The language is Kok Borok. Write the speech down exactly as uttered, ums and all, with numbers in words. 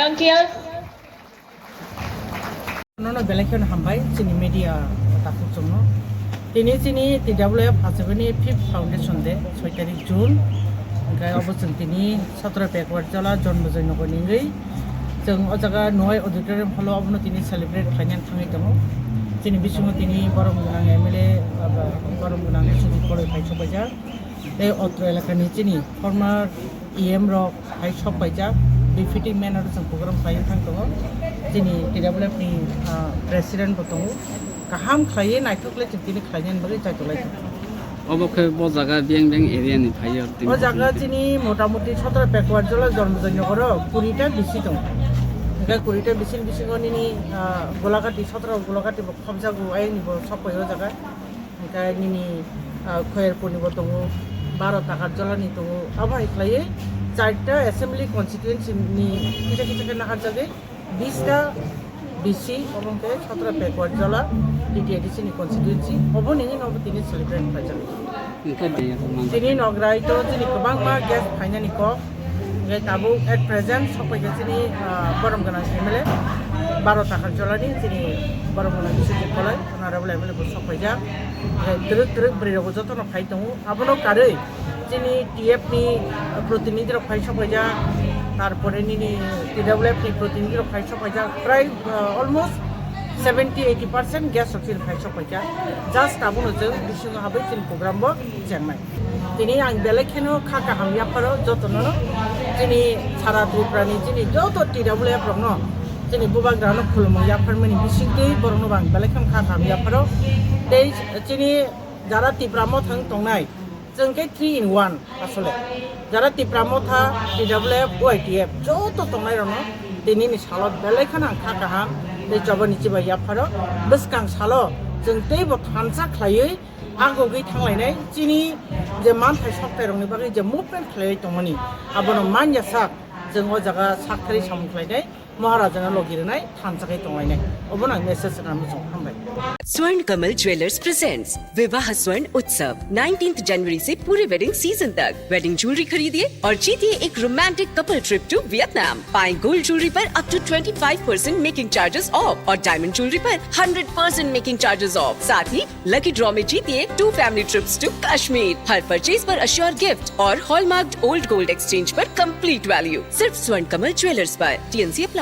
Volunteers. Nono belai kheno hambai chini media takhuk chwngno. Tini chini T W F Achebani fifth Foundation Day, soi tarik June. Hwnkhe obo chwng tini Satra Backward Jola Jonmojoi Nogor ni wngwi chwng o jaga Noai Auditorium hall o obono tini celebrate khlainani thangwi tongo. Chini bisingo tini borom gwnang M L A, abo borom gwnang S O G koloi phai sokpaijak. Tei otro elakani chini former E M rok hai sok paijak, deputy mayor rok chwng program khlai thang tongo. Chini T W F ni, ah, president bo tongo. Kaham khlaiwi naithok le chwng tini khlainani bagwi chaitolai tongo. Obo khe bo jaga biyang biyang area ni phaiyo tini. O jaga chini motamuti Satra Backward Jola Jonmojoi Nogoro kuri ta bisi tongo. Hwnkhe kuri ta bisi ni bisingo nini, ah, Golagati, Satra Golagati bo khobjago, ayang ni bo sok pai o jaga. Hwnkhe nini, ah, Khoyerpur ni bo tongo, baro Takarjala ni tongo. Abo hai khlaiwi charta assembly constituency ni kisa kisa khe naharjagwi bish ta bisi, obo hwnkhe Satra Backward Jola T T A D C ni constituency. Obo nini nobo tini celebrate khlaijak. Hwnkhe tini nograi to chini kwbangma guest phainani kok. Hwnkhe tabuk at present sokpaikha chini, ah, borom gwnang M L A, baro Takarjala ni chini borom gwnang Biswajit Koloi. Honorable M L A bo sok paijak. Hwnkhe twrwk twrwk bwrwi rok bo jotono phai tongo. Abono karwi chini T F ni protinidhi rok phai sok paijak. Tarpore nini T W F ni protinidhi rok phai sok paijak. Prai, uh, almost seventy eighty percent guest rok chini phai sok paijak. Just abono chwng bisingo habwi chini program bo chengnai. Tini ang belai kheno kha kaham yapharo jotono no. Chini sara Tripura ni chini joto T W F rok no, chini bubagra no khulumung yapharmani bisingtwi borok no ang belai kheno kha kaham yapharo. Tei chini jara Tipra Motha wng tongnai, chwng khe three in one asole. Jara Tipra Motha, T W F, Y T F joto tongnai rok no tini ni salo belai kheno ang kha kaham tei choba ni chibai yapharo. Bwskang salo chwng teibo thansa khlaiwi agogwi thanglainai, chini je manthai sokthai rokni bagwi je movement khlaiwi tongmani, abono manya sak chwng o jaga sakthari samung khlainai, Maharajano logi rwnai, thansa khai tonglainai. Obono ang message rwna muchung, hambai. Swarn Kamal Jewellers presents Vivah Swarn Utsav, nineteenth January से पूरे wedding season तक। Wedding jewelry खरीदिए और जीतिए एक romantic couple trip to Vietnam। पाएं gold jewelry पर up to twenty five percent making charges off और diamond jewelry पर hundred percent making charges off। साथ ही लकी ड्रॉ में जीतिए two family trips to Kashmir। हर परचेज पर अश्योर गिफ्ट और हॉलमार्क्ड ओल्ड गोल्ड एक्सचेंज पर कंप्लीट वैल्यू। सिर्फ स्वर्ण कमल ज्वेलर्स पर। T N C apply।